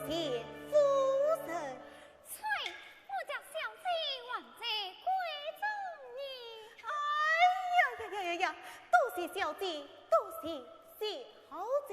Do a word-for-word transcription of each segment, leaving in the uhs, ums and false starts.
见夫人。啐，我家小姐还在闺中呢。哎呀呀呀呀呀！多谢小姐，多谢小姐。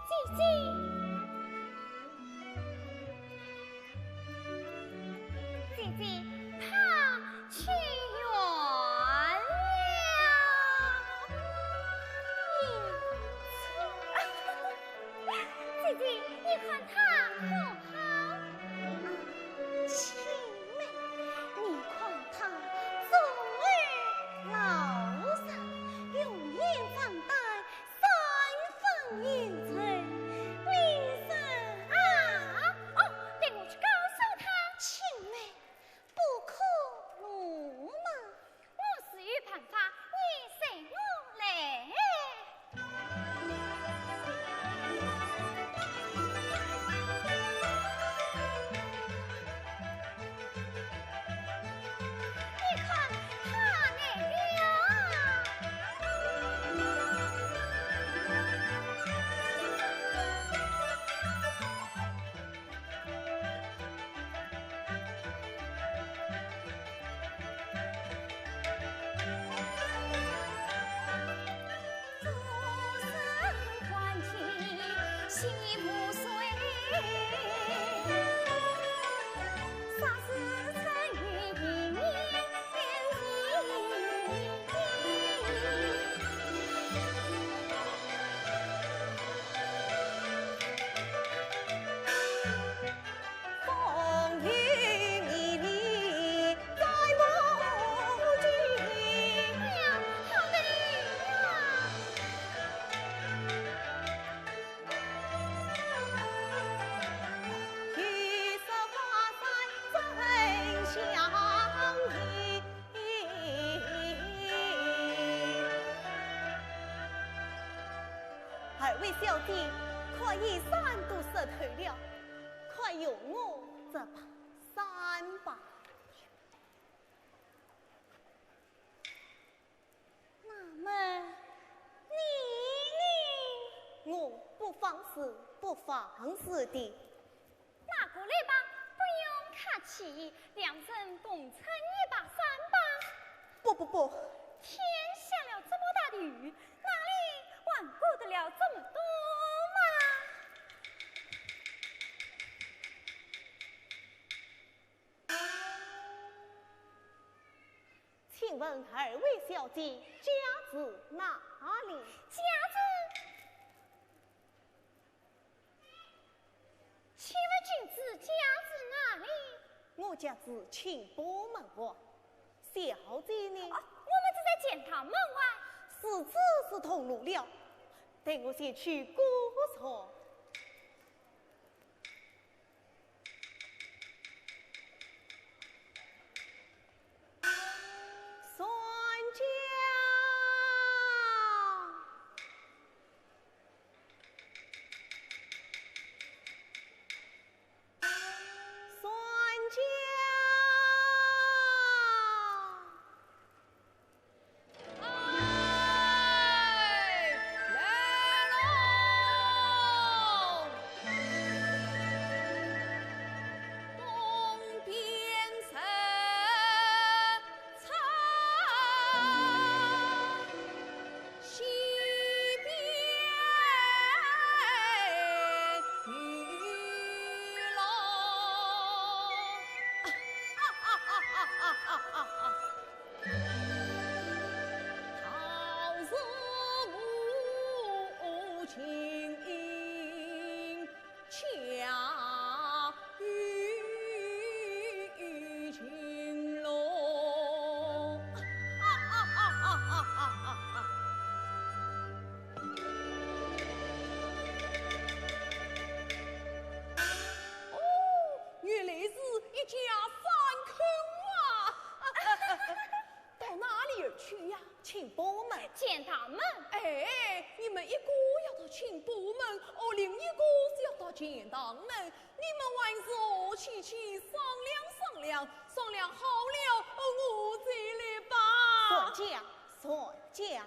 姐姐，姐姐，她去远了。姐姐，你看她可好？啊，青梅，你看她忠厚老实，容颜长大， 三分有神，名声啊！哦，待我去告诉她。青梅，不可鲁莽。我自有办法，你随我来。 你看她来了。二位小姐，看衣衫都湿透了，快用我这把伞吧。 那么你呢？我不妨事，不妨事的。那过来吧，不用客气，两人共撑一把伞吧。不不不。天下了这么大的雨，哪里还顾得了这么多嘛？ 请问二位小姐家住哪里？家住？请问君子家住哪里？我家住清波门外。小姐呢？哦，我们住在钱塘门外。如此是同路了，待我前去告状。 算账。下雨情浓。哦，原来是一家三口啊！到哪里而去呀？ 钱塘门。钱塘门？哎，你们一个要到钱塘门，哦，另一个是要到钱塘门。你们还是和气去商量商量，商量好了，哦，我再来吧。船家，船家，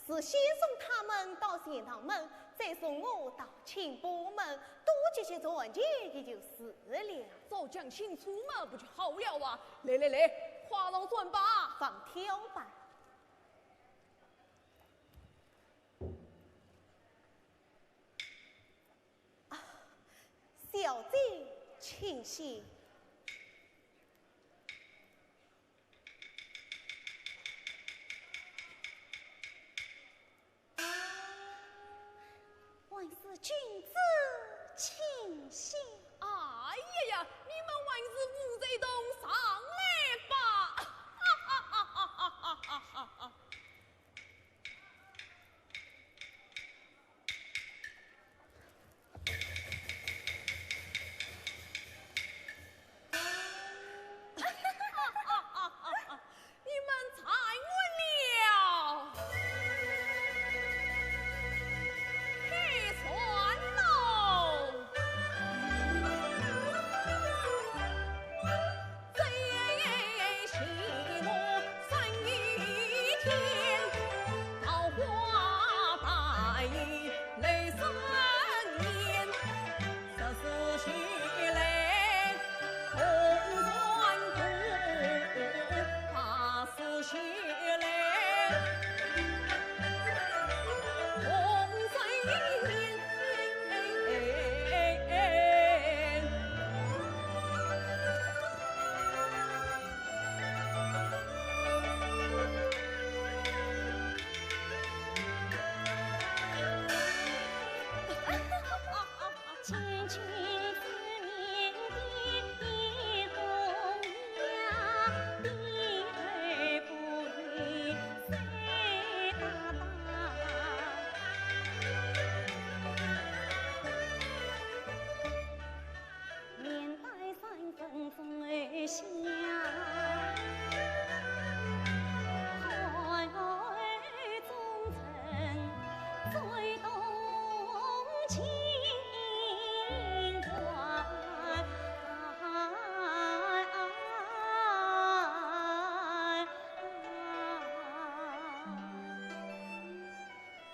是先送他们到钱塘门，再送我到钱塘门，多给些船钱也就是了。早讲清楚嘛，不就好了啊？来来来，快上船吧。放挑吧。 啊，小姐请起。还是君子请起。哎呀呀，你们还是扶着一同上来吧。 你们站稳了，开船喽！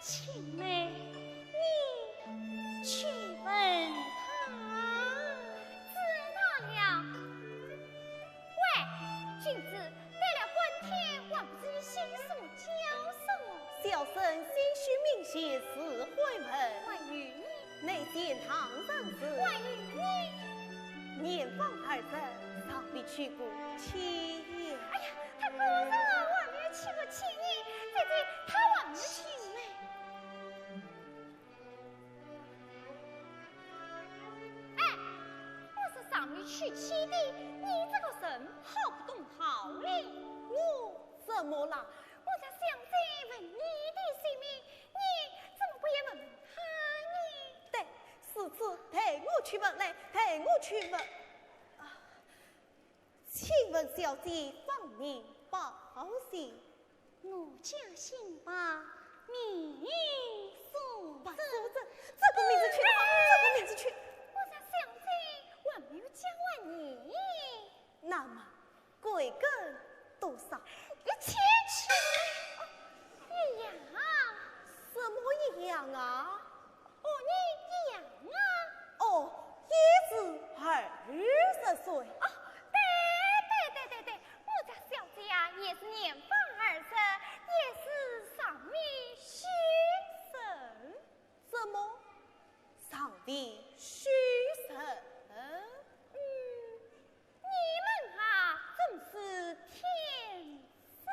青梅，你去问他。知道了。喂，君子，待了半天，还不知你姓什么叫什么？小生姓徐名谢，字怀文。还有你？乃钱塘人氏。还有你？年方二十，尚未娶过妻也。哎呀，他果然还没有娶过妻呢，姐姐，他还没有娶呢。 哎，我是尚未娶妻的，你这个人好不懂好理。我怎么了？我家小姐问你的姓名，你怎么不也问问她呢？对，如此待我去问来，待我去问。啊，请问小姐芳名宝姓？ 我家姓白，名素贞。白素贞，这个名字取得好，这个名字取。我家小姐还没有交还你。那么，贵庚多少？一千七。一样。什么一样啊？ 和你一样啊？哦，也是二十岁。哦，对对对对对，我家小姐呀，也是年方二十，也是尚未许人。怎么？尚未许人？嗯， 你们啊，真是天生。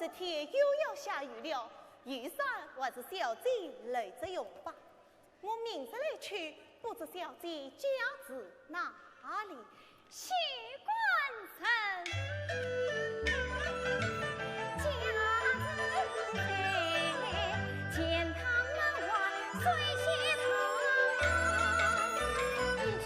天又要下雨了，雨伞还是小姐留着用吧。我明日来取，不知小姐家住哪里。许官人，家住在钱塘门外水榭堂，一句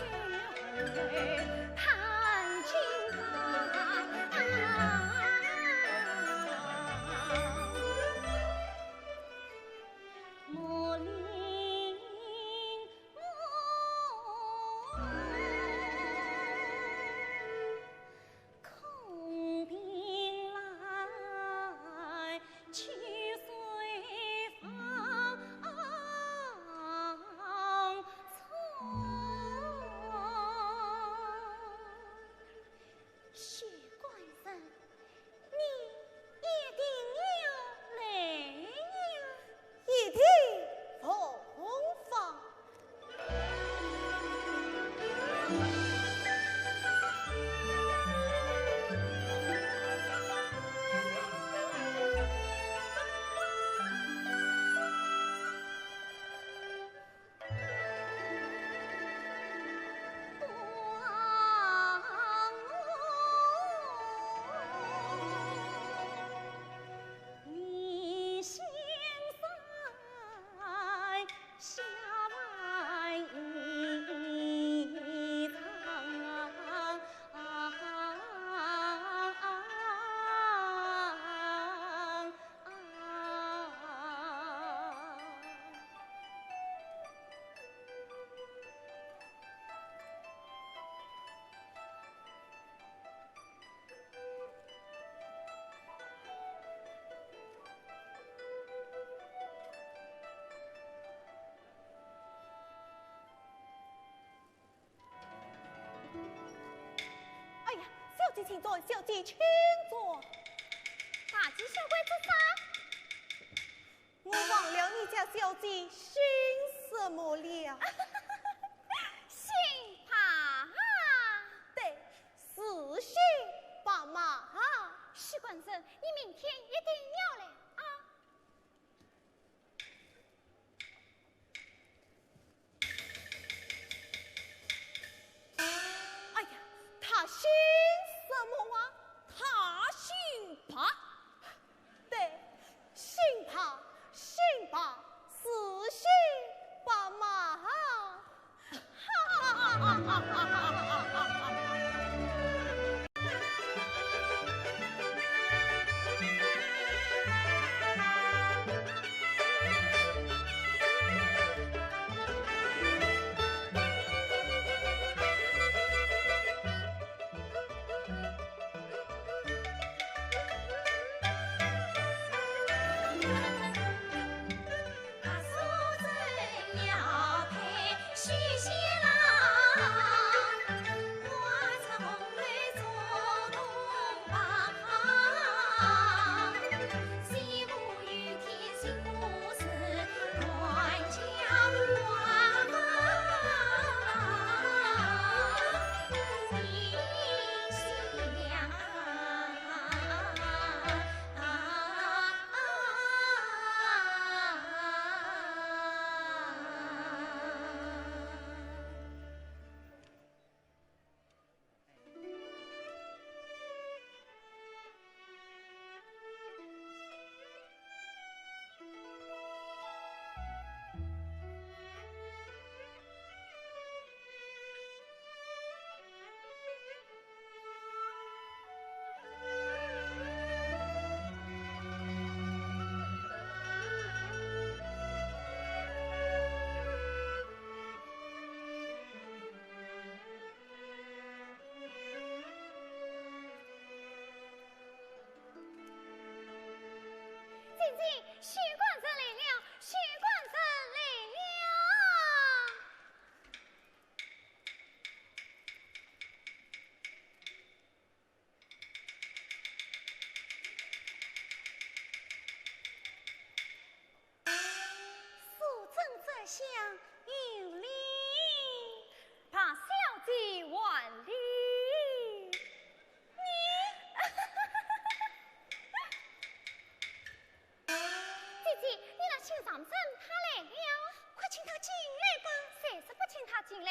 许官人，你一定要来呀！一定奉奉。哎呀，小姐请坐，小姐请坐。大惊小怪做啥？我忘了你家小姐姓什么了。姓白啊？对，是姓白嘛。许官人，你明天一定要来啊。 哎呀，他姓什么啊？他姓白。对，姓白，姓白，是姓白嘛。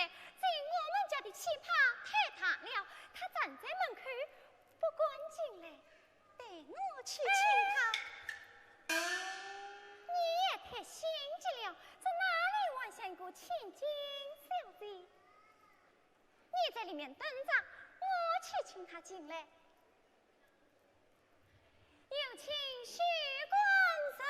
进我们家的气派太大了，他站在门口不敢进来。待我去请他。你也太心急了，这哪里还像个千金小姐？你在里面等着，我去请他进来。 有请许官人。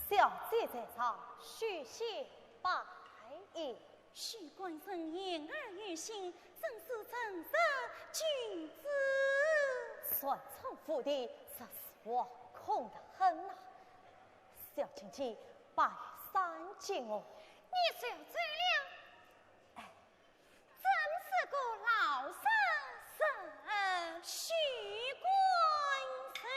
小姐在上，许仙拜揖。 许官人言而有信，真是正直君子。船舱府的，真是惶恐得很呐。小青姐，把雨伞借我。你就走了？哎。真是个老实人。许官人。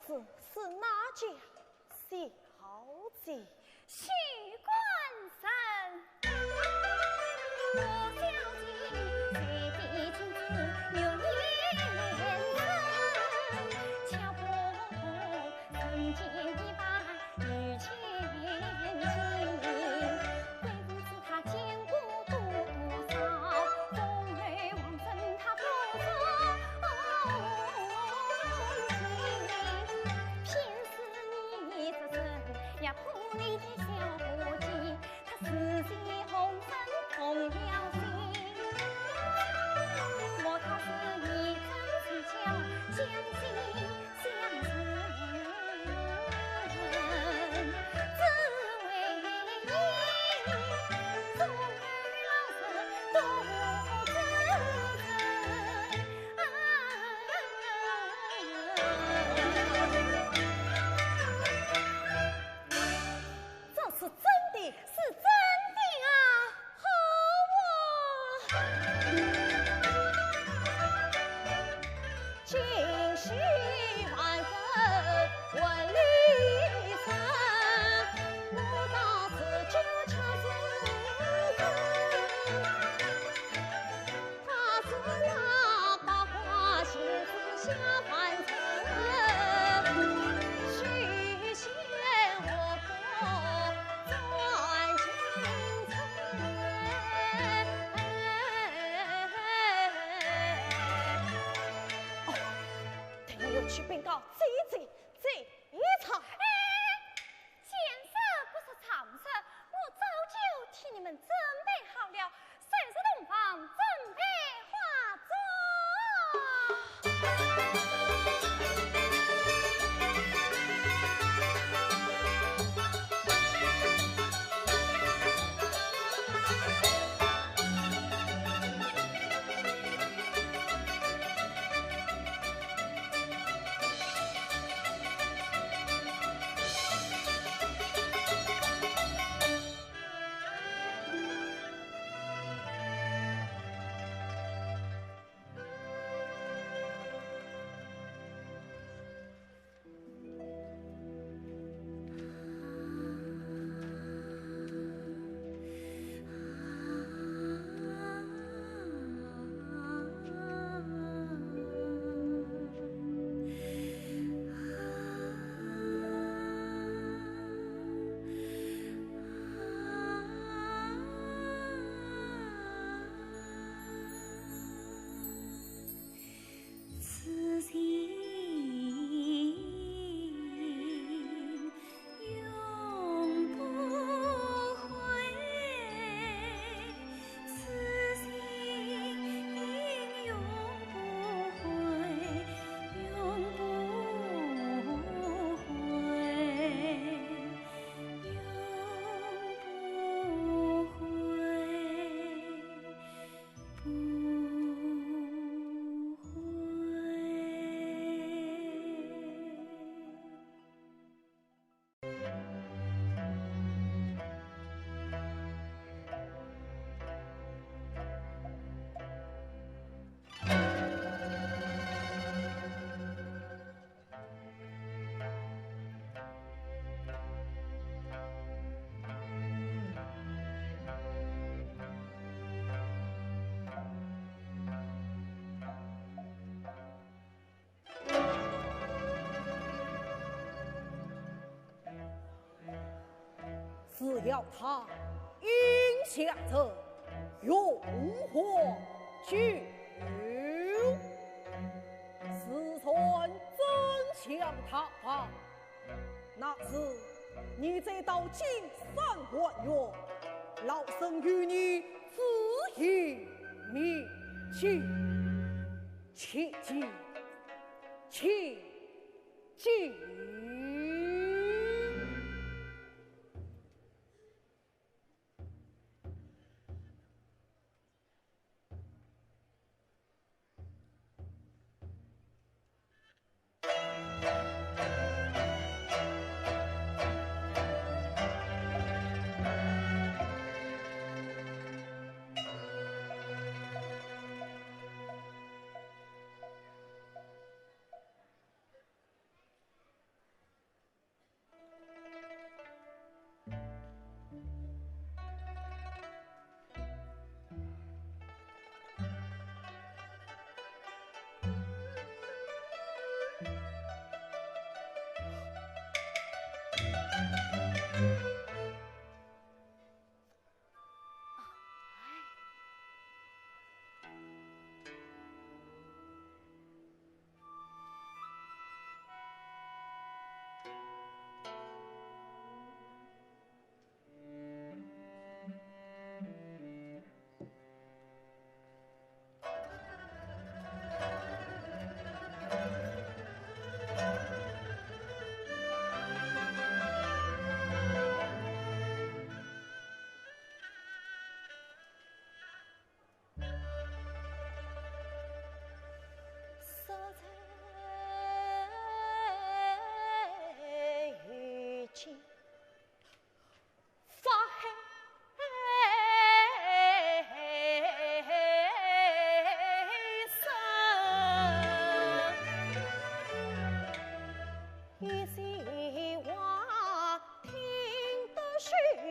是，是哪家小姐？许官人。这是真的，是真的啊！好啊！哦，等我去禀告姐姐，姐姐。哎， 闲事不是常事，我早就替你们准备好了，收拾洞房，准备化妆。只要他应下这荣华酒，自然真想他吧。那时你再到金山还愿，老身与你自饮面酒，切记，切记。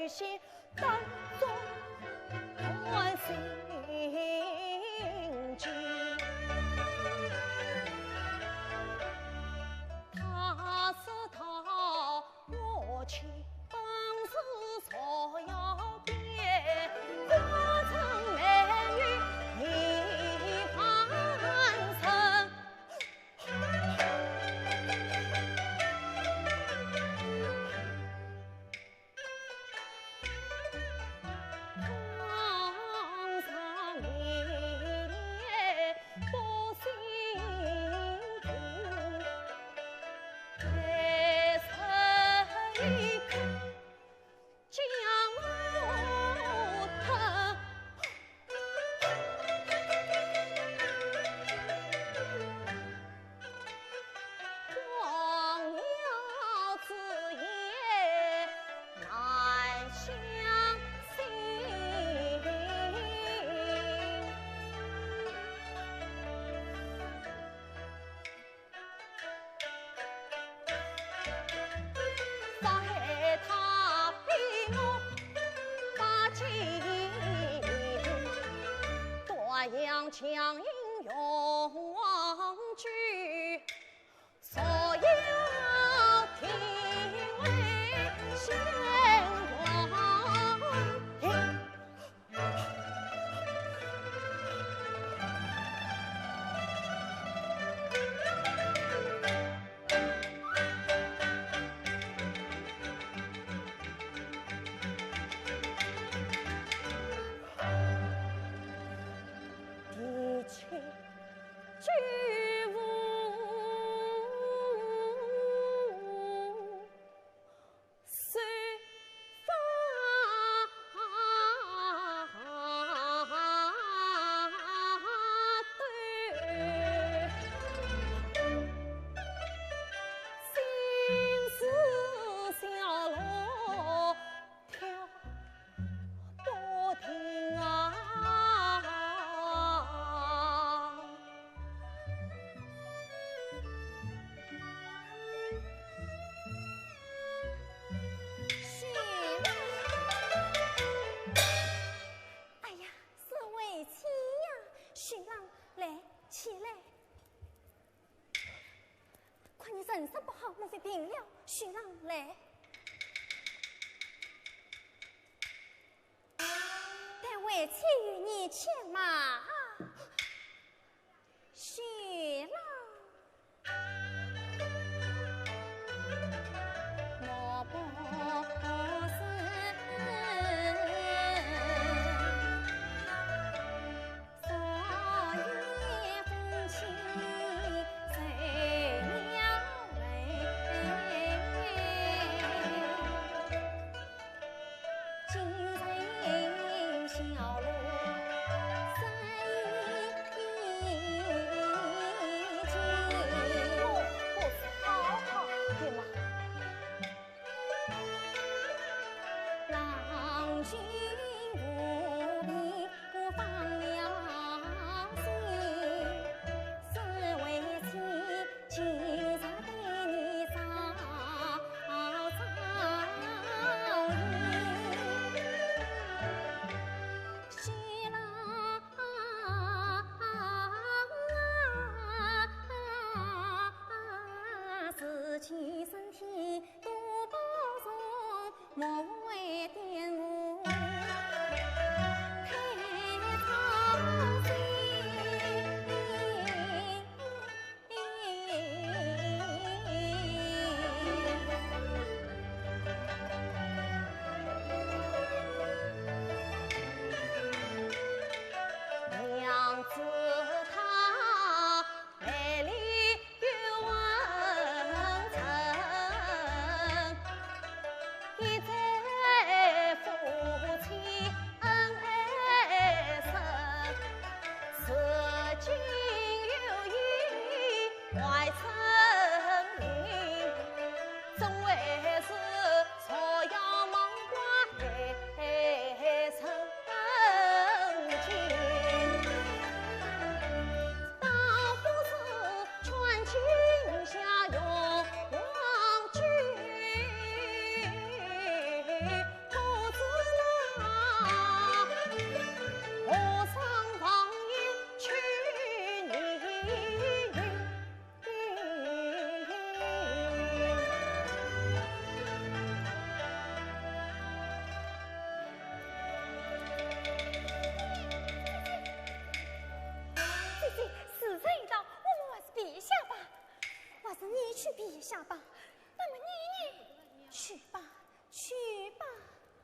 心当中关心机。他说他我妻本是蛇腰边，果真没有一番身。 哎呀，是为妻呀！许郎，来，起来。看你神色不好，莫非病了？许郎，来。待为妻与你牵马。许郎。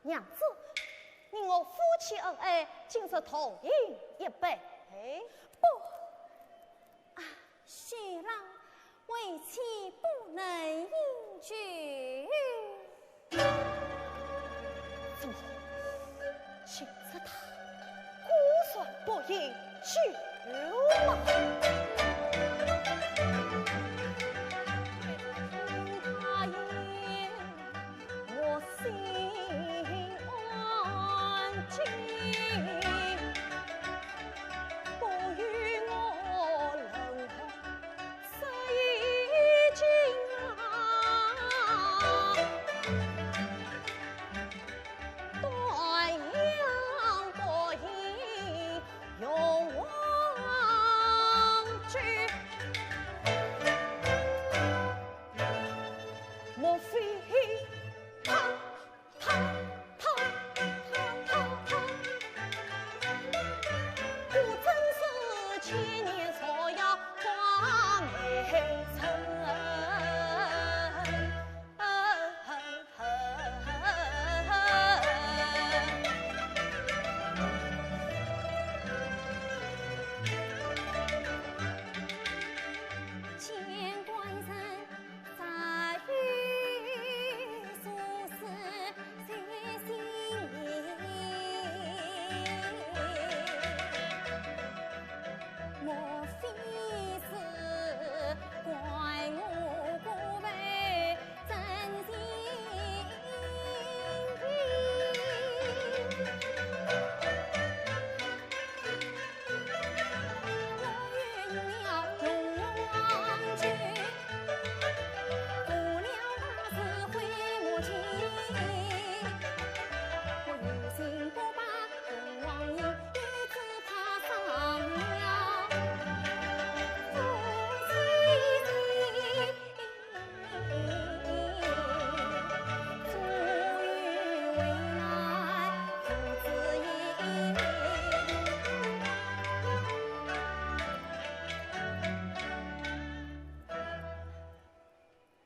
娘子，你我夫妻恩爱，今日同饮一杯。哎，不，啊，许郎，为妻不能饮酒。怎么，今日他果然不饮酒吗？ 我心安静，不与我冷色已经啊，断阳不应用忘记。 莫非他，他，他，他，他，他，果真是千年草药花美人？见官人 早有所思在心里，莫非是怪我过分真心意？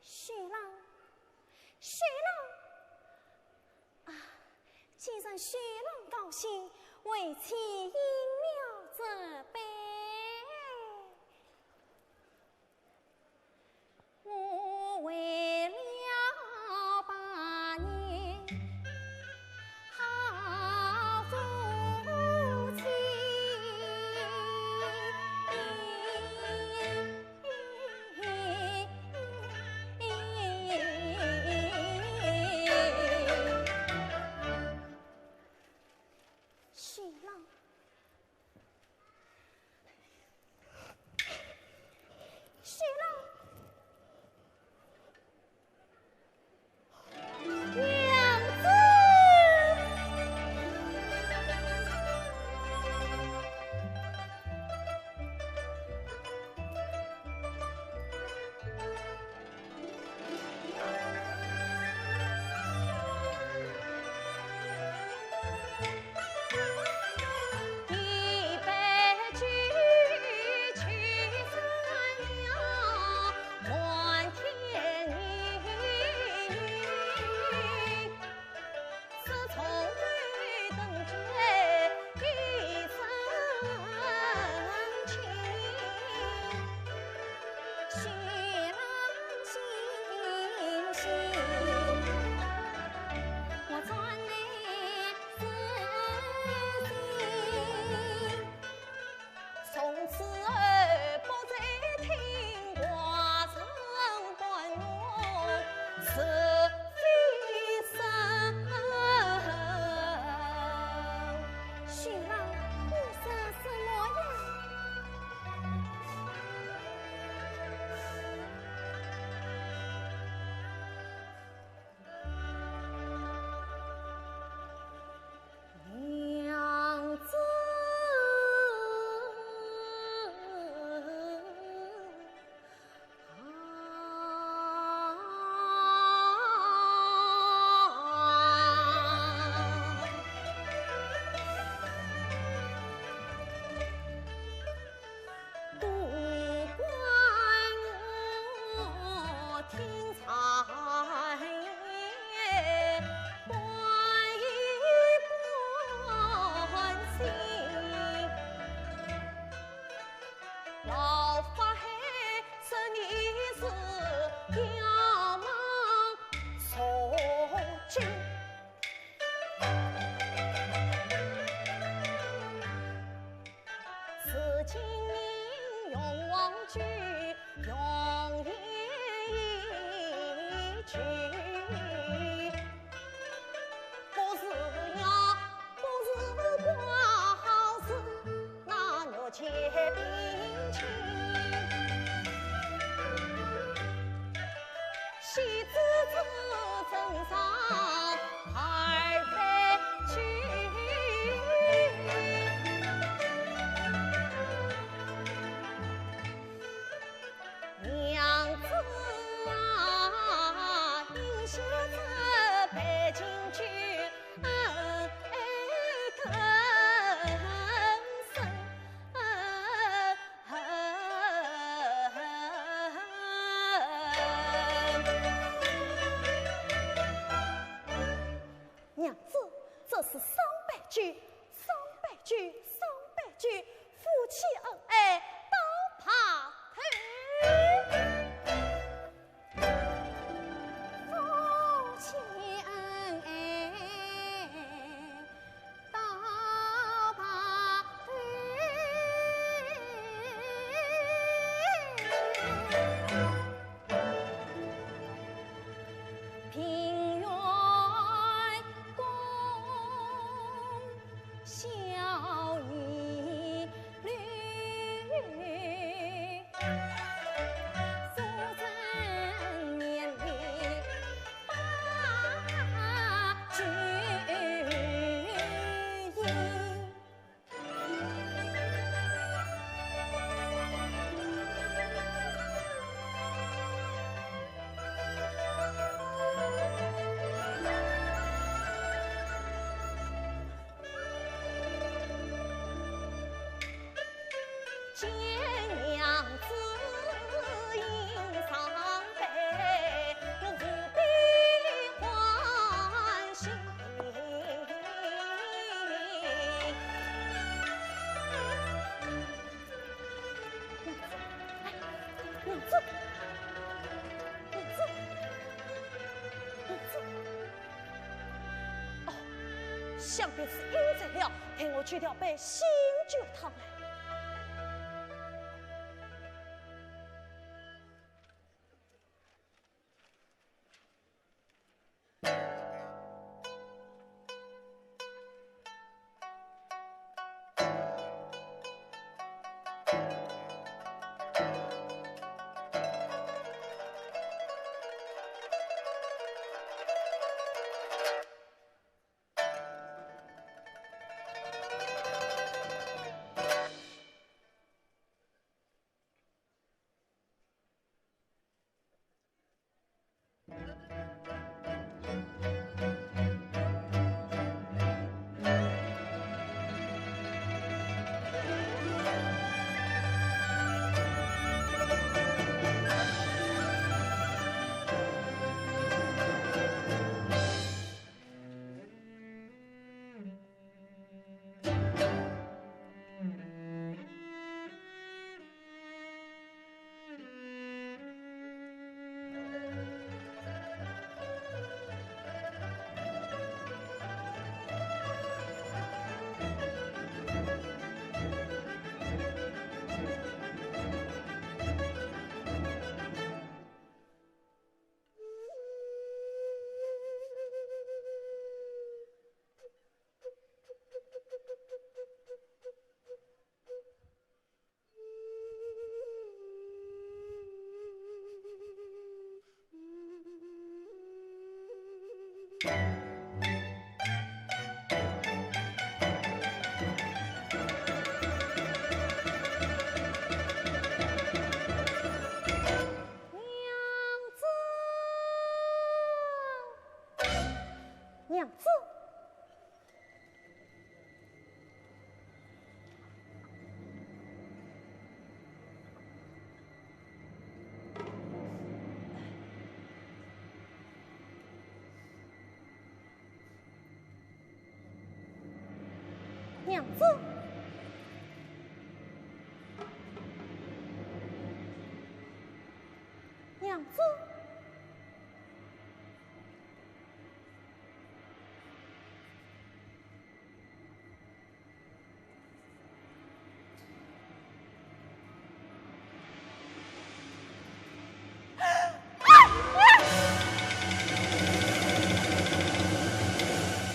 许郎，许郎，啊，既然许郎高兴，为妻饮了这杯。 我为了百年好夫妻。许郎， 许郎。娘子。 从此后不再听花声唤我是非声。娘子，这是三杯酒，三杯酒，三杯酒，夫妻恩爱到白头。夫妻恩爱到白头。平原宫，笑一 娘子，娘子，娘子，娘子。哦，想必是饮醉了，待我去调杯醒酒汤来。 娘子，娘子。 娘子，娘子。 娘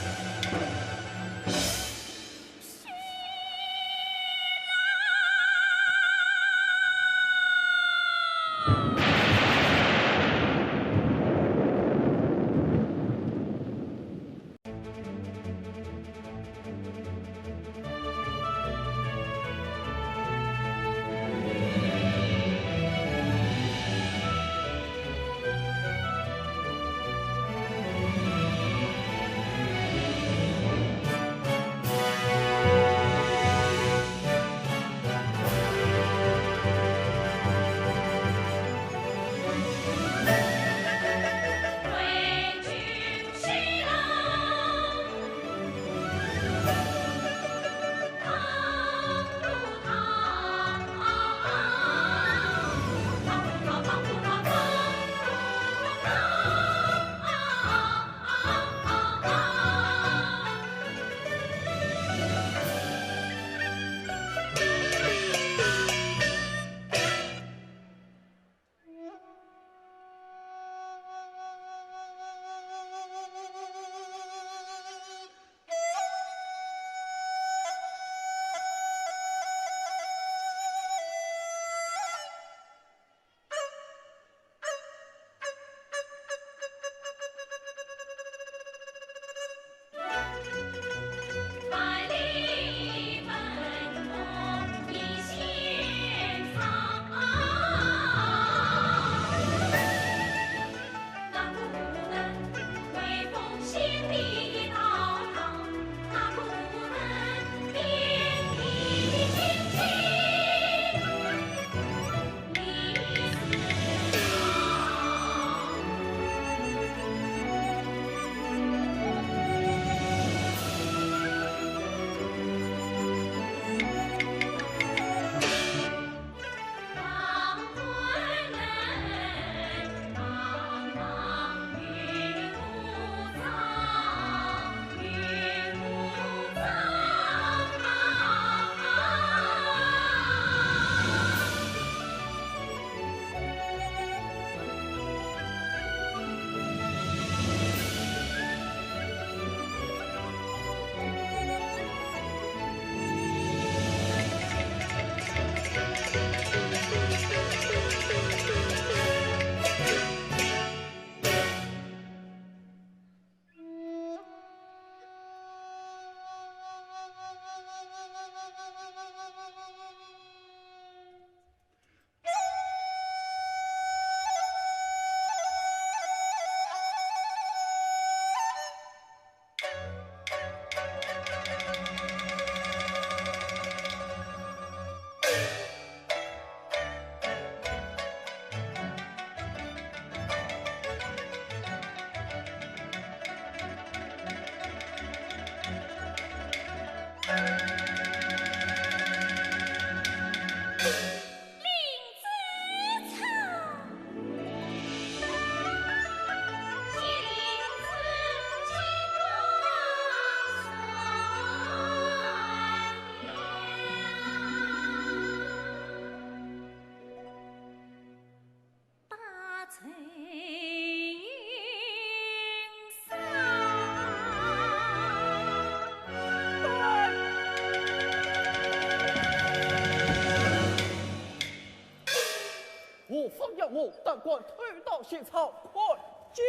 偷盗仙草，看剑。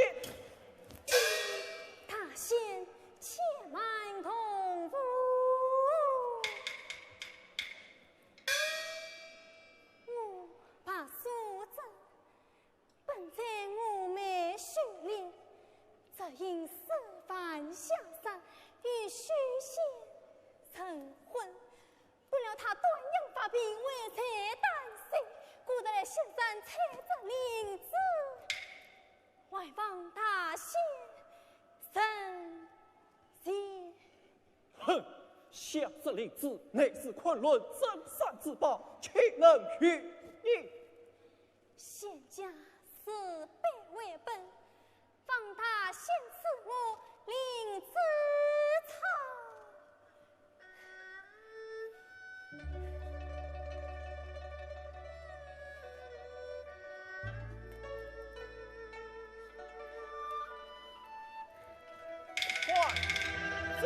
大仙且慢，同父。我白素贞，本在婺门修炼，只因师父下山与许仙成婚， 不料他短阳发病，危在旦夕，故得来仙山采摘灵芝，还望大仙成全。哼，采摘灵芝乃是昆仑镇山之宝，岂能与你？仙家是辈为本， 望大仙赐我灵芝草。快走！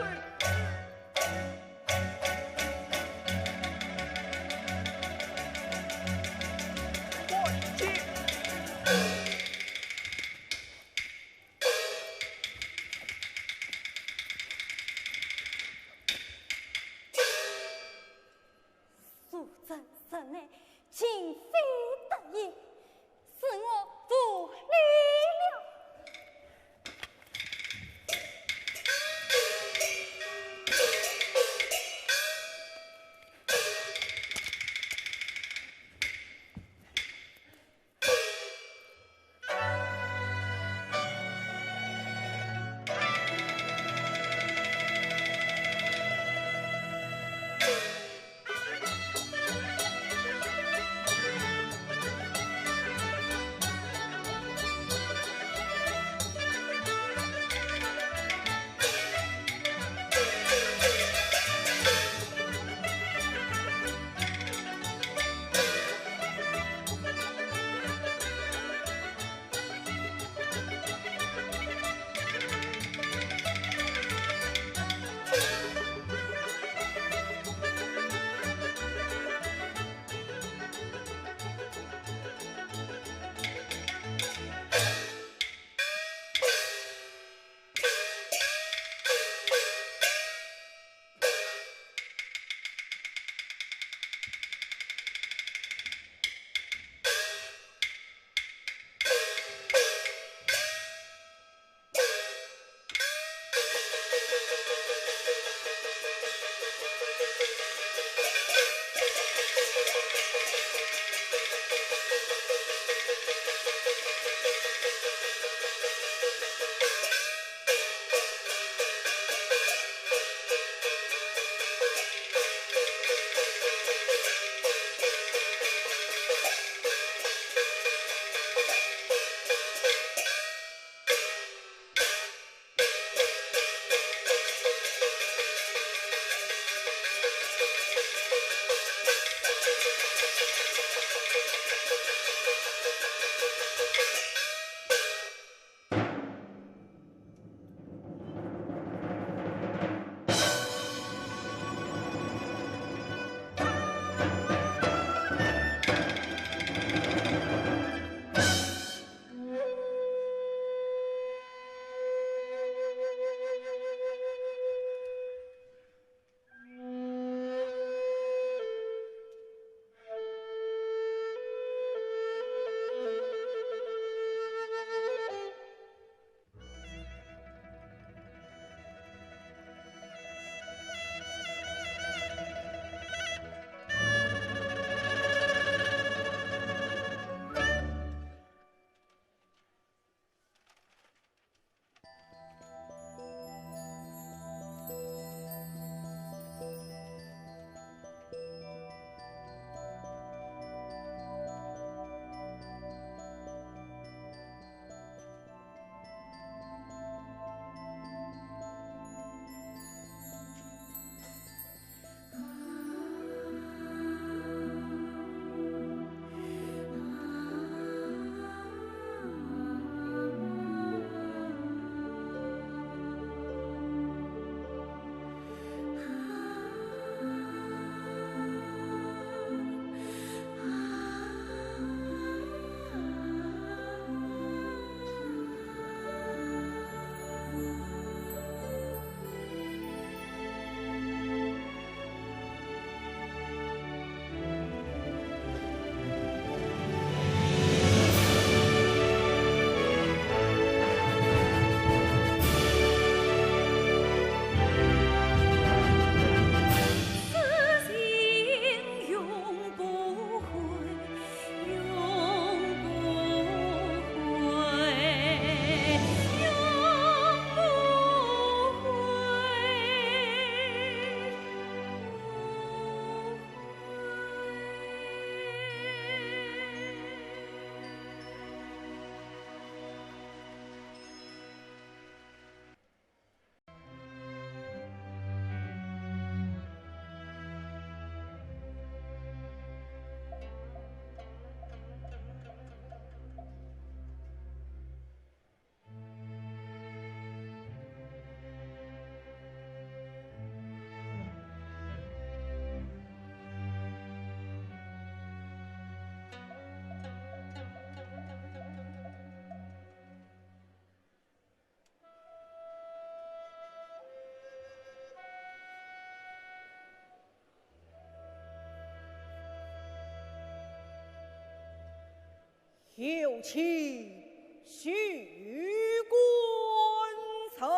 素贞实乃情非得已，是我无礼了。有请许官城。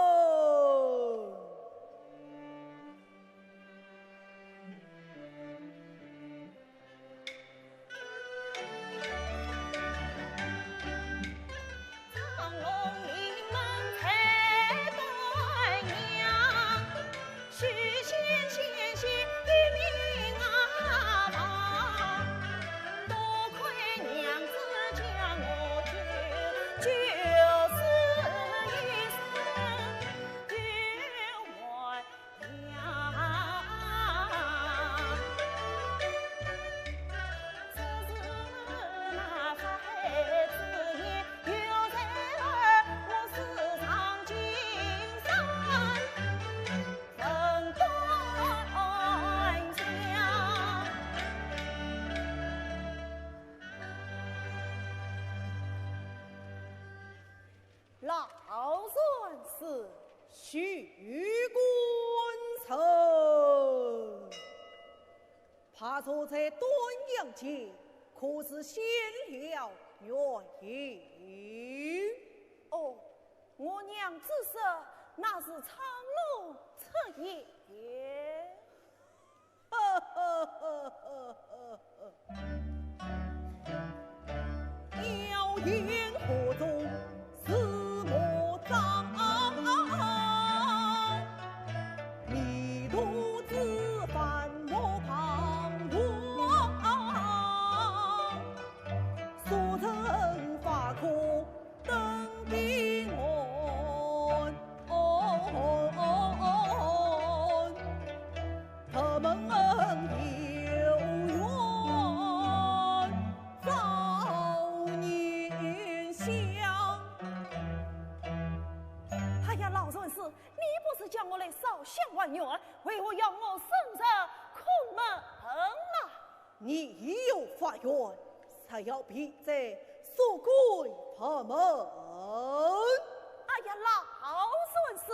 老船师许官城，怕坐在端阳间，可是现了原形？哦，我娘子说，那是苍龙出现。 妖言惑众似魔障，迷途知返莫彷徨，速成法可登彼岸。哦，佛门有缘照念香。哎呀，老船师，你不是叫我来烧香还愿，为何要我身入空门啊？ 你已有法缘，才要避灾，速归佛门。哎呀，老船师，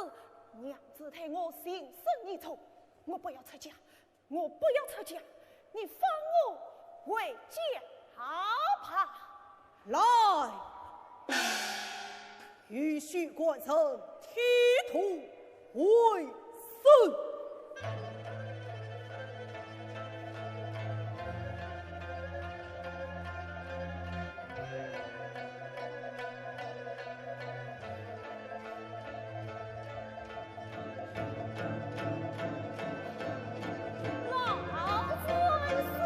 娘子待我情深意重，我不要出家，我不要出家，你放我回家吧。来，与许官城剃度 为僧。老船师。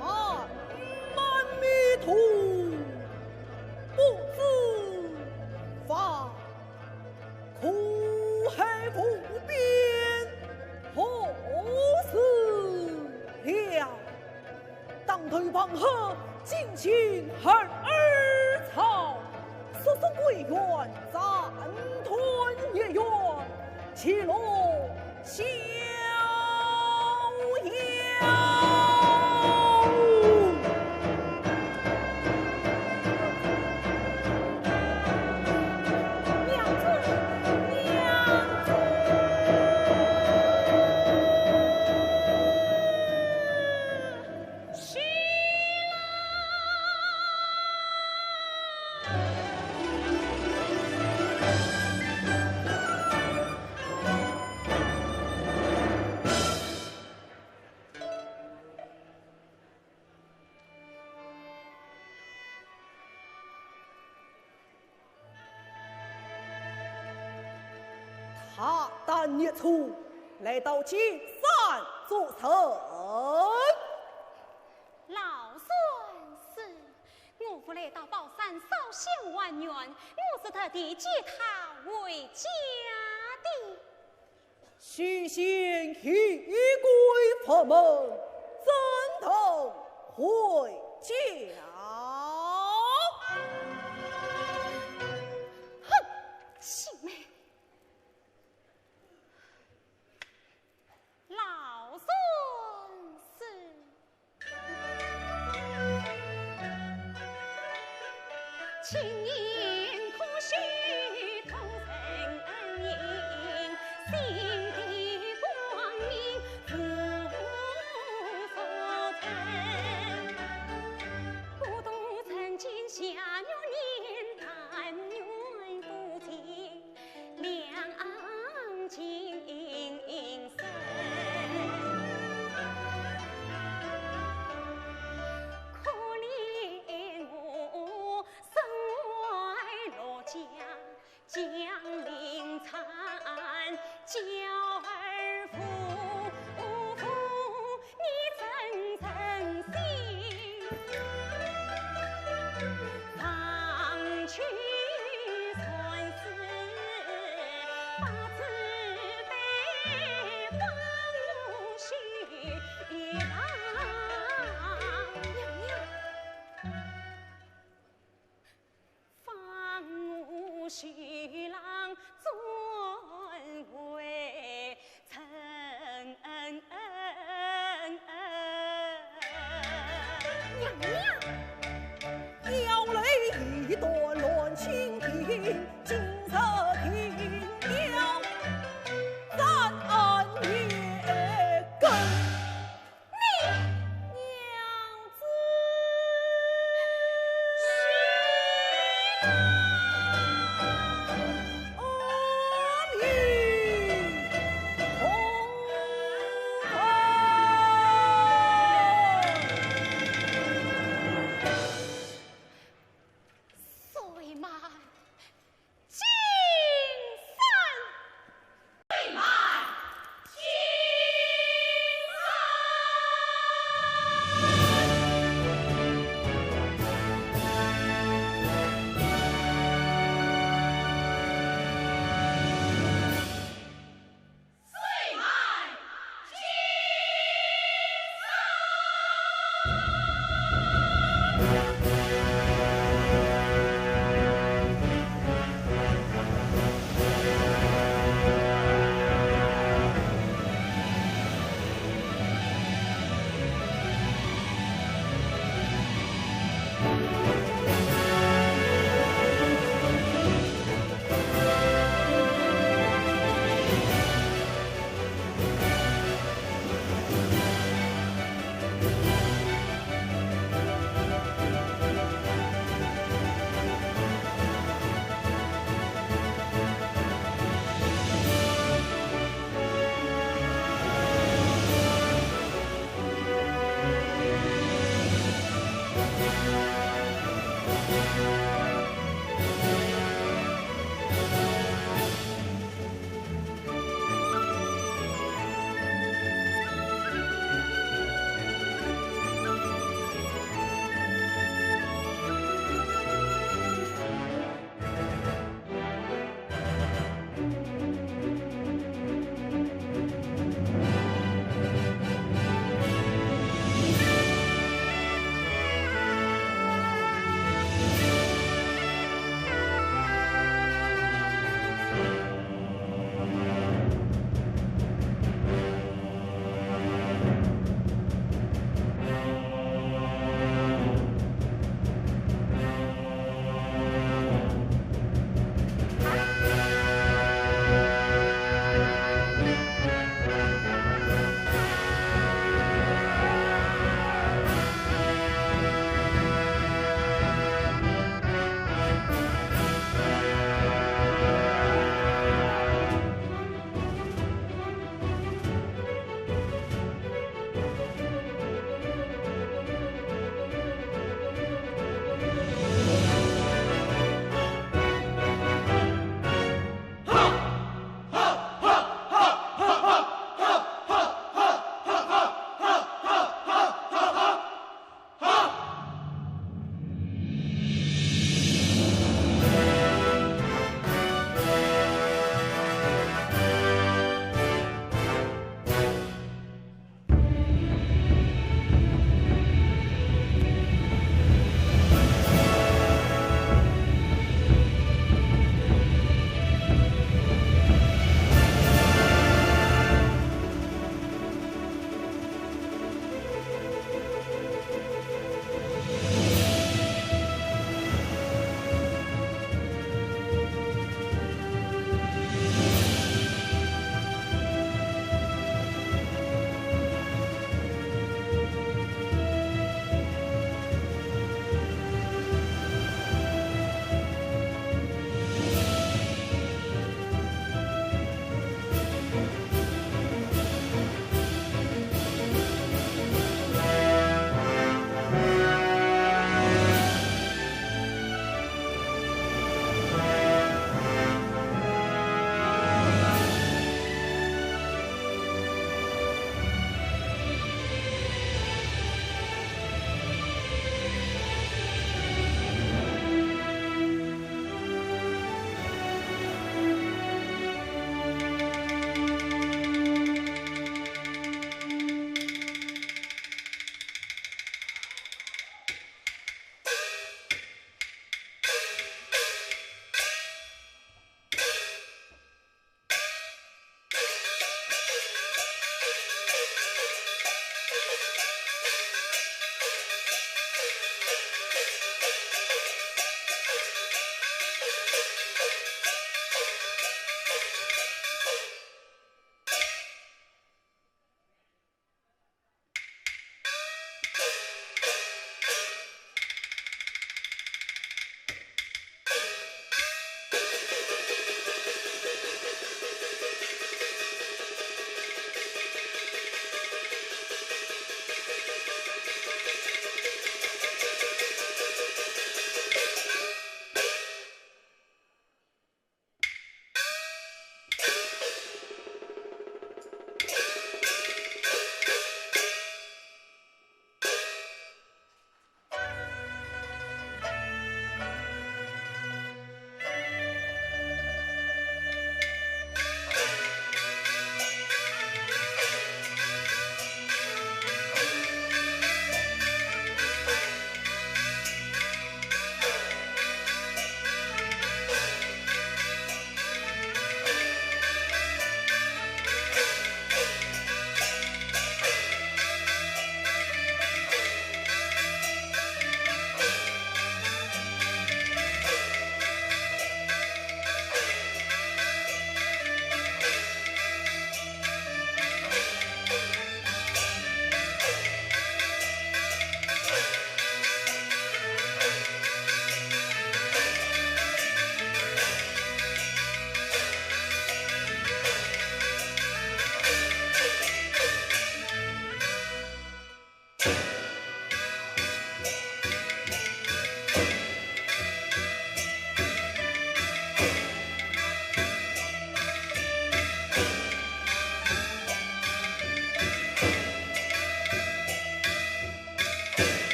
阿弥陀，不知法，苦海无边，何时了？ 当头棒喝，金睛二二朝，速速归元斩断孽缘，其乐逍遥。娘子，娘子。 起来！踏单一处，来到金山作甚？老船师，我父来到宝山烧香还愿，我是特地乞讨回家的。许仙一归佛门，怎能回家？哼，青梅。 老孙是。娘娘。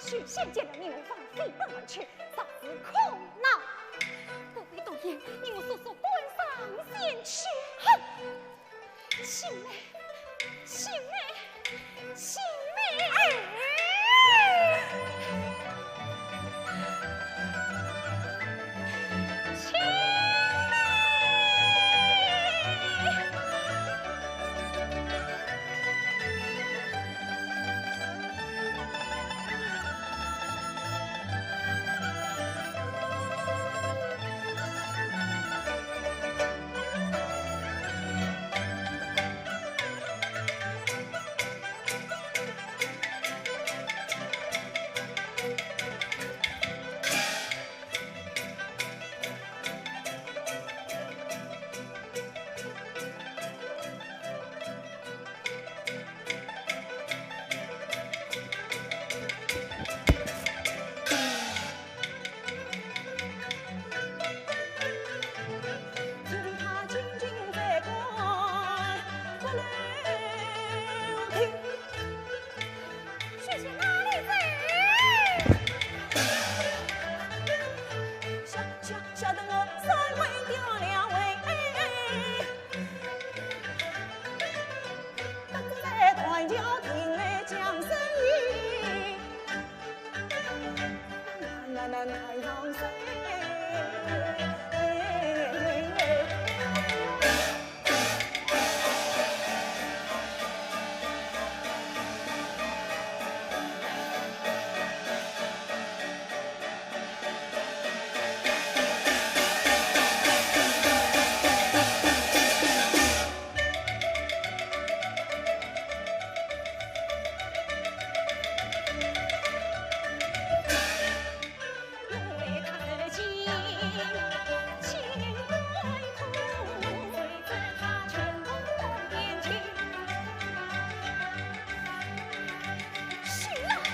许仙见了女王妃奔而去，早是苦恼。不必多言，你我速速赶上前去。哼！青梅，青梅，青梅。哎！青梅。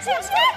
住手！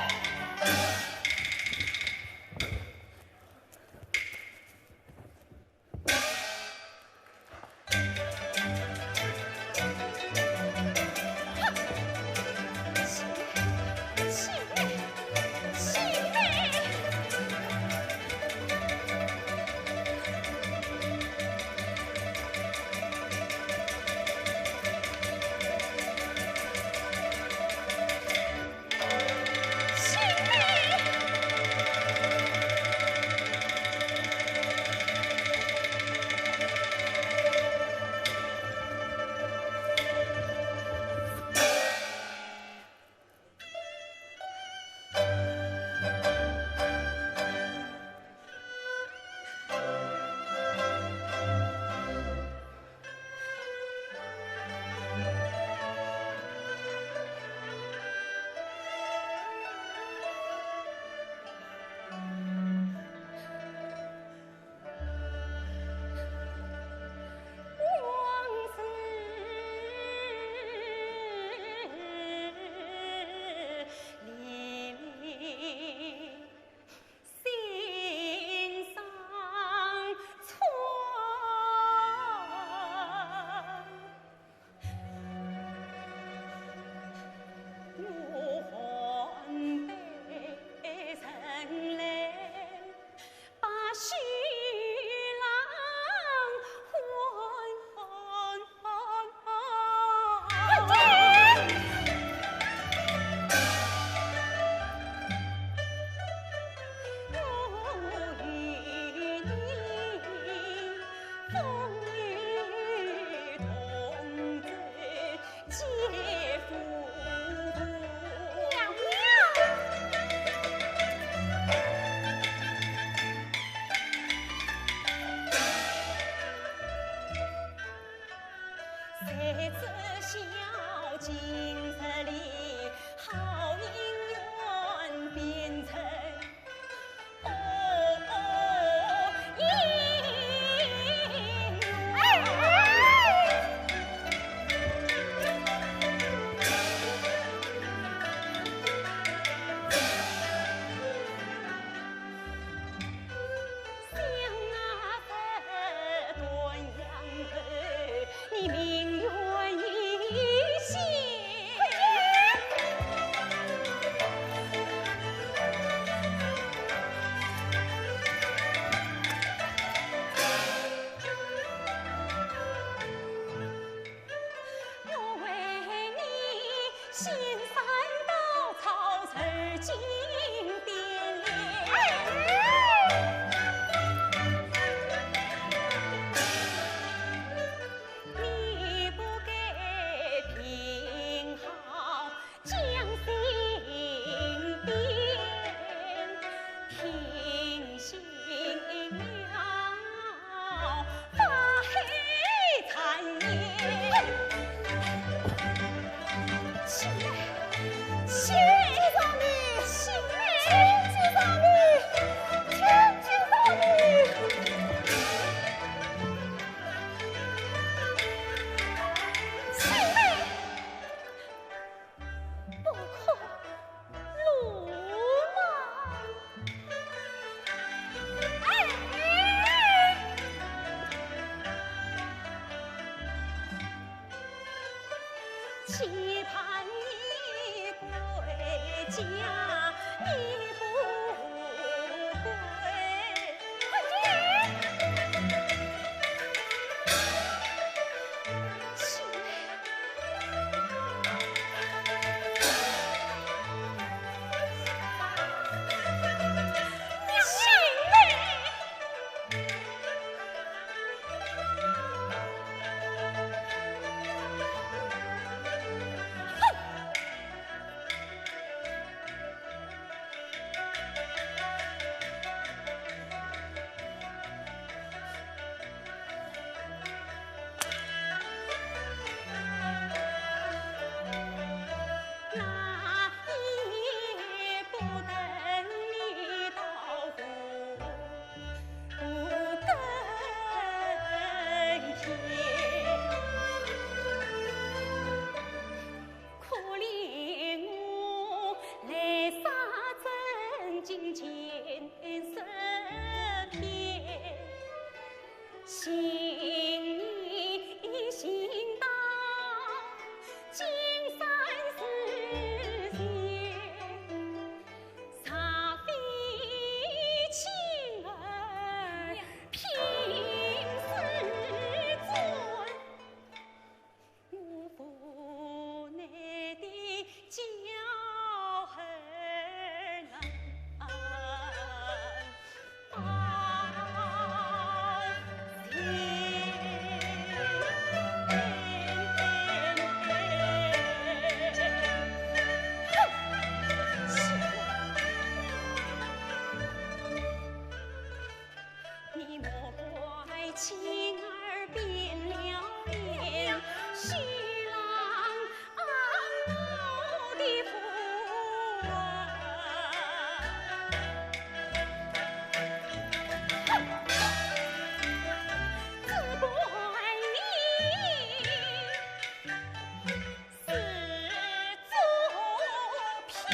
哎，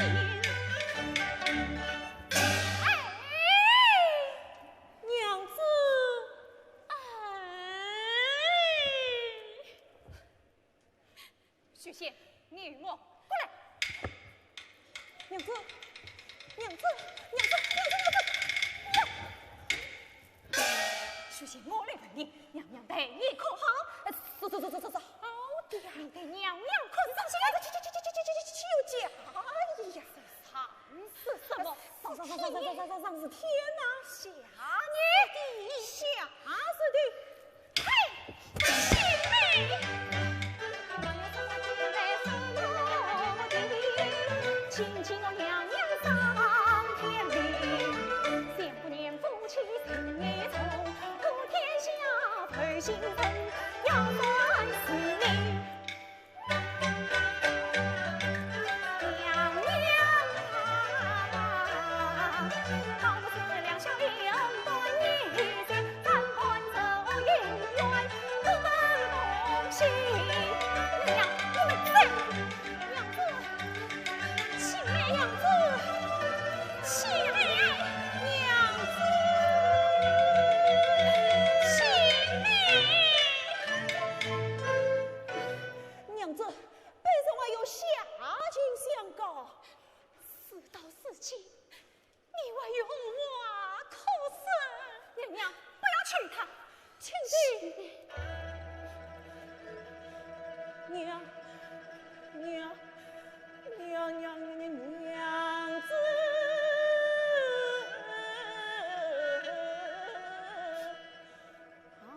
娘子。哎。许仙，你与我过来。娘子，娘子，娘子，娘子，娘子，娘子。 许仙，我来问你，娘娘待你可好？呃，是，是，是，是，是，是，好的呀。你待娘娘可是忠心？哎，去，去，去，去，去，去，去，有假意呀。上是什么？上，上，上，上是天哪。下呢？地下是地。嘿，青梅。 娘子，青梅，娘子，青梅，娘子，青梅。娘子，卑人还有下情相告。事到如今， 你还有话可说。娘娘，不要求他，请起。娘，娘，娘，娘，娘，娘子。啊。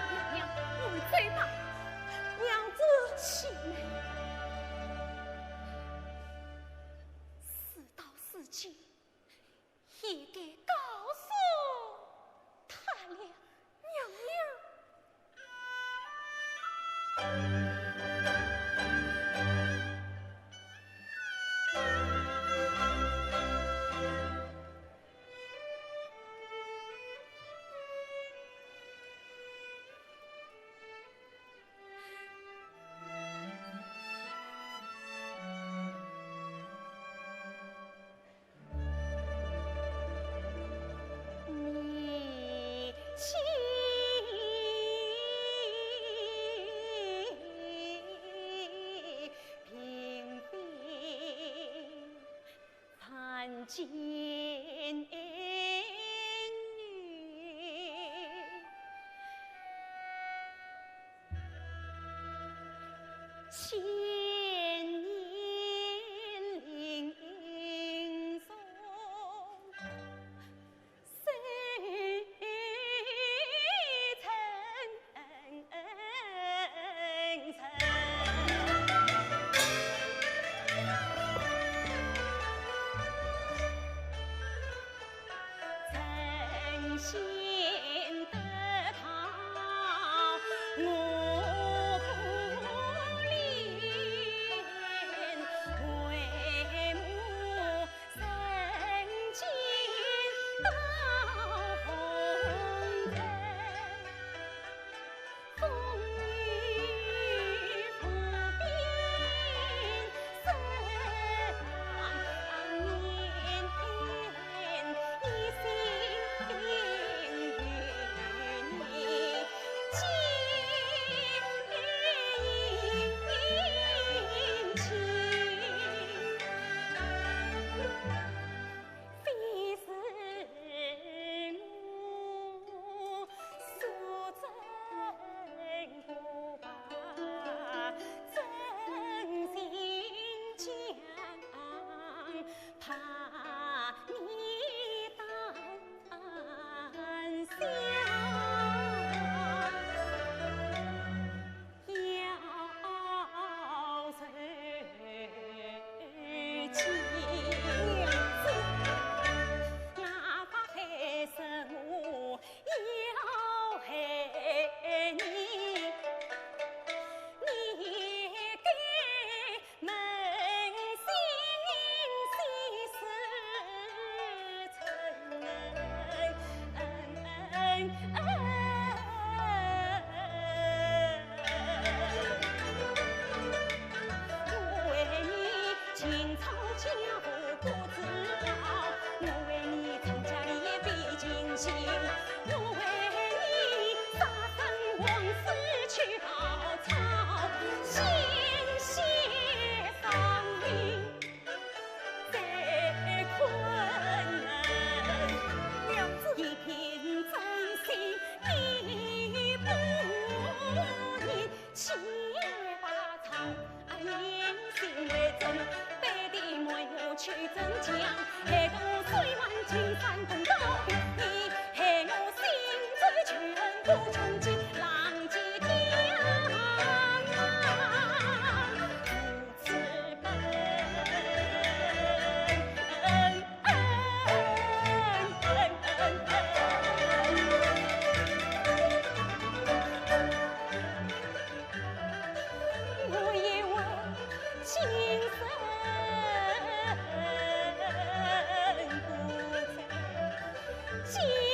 娘娘，你们走吧。娘子。青梅，事到如今， 也该告诉他了。娘娘。今日千年林中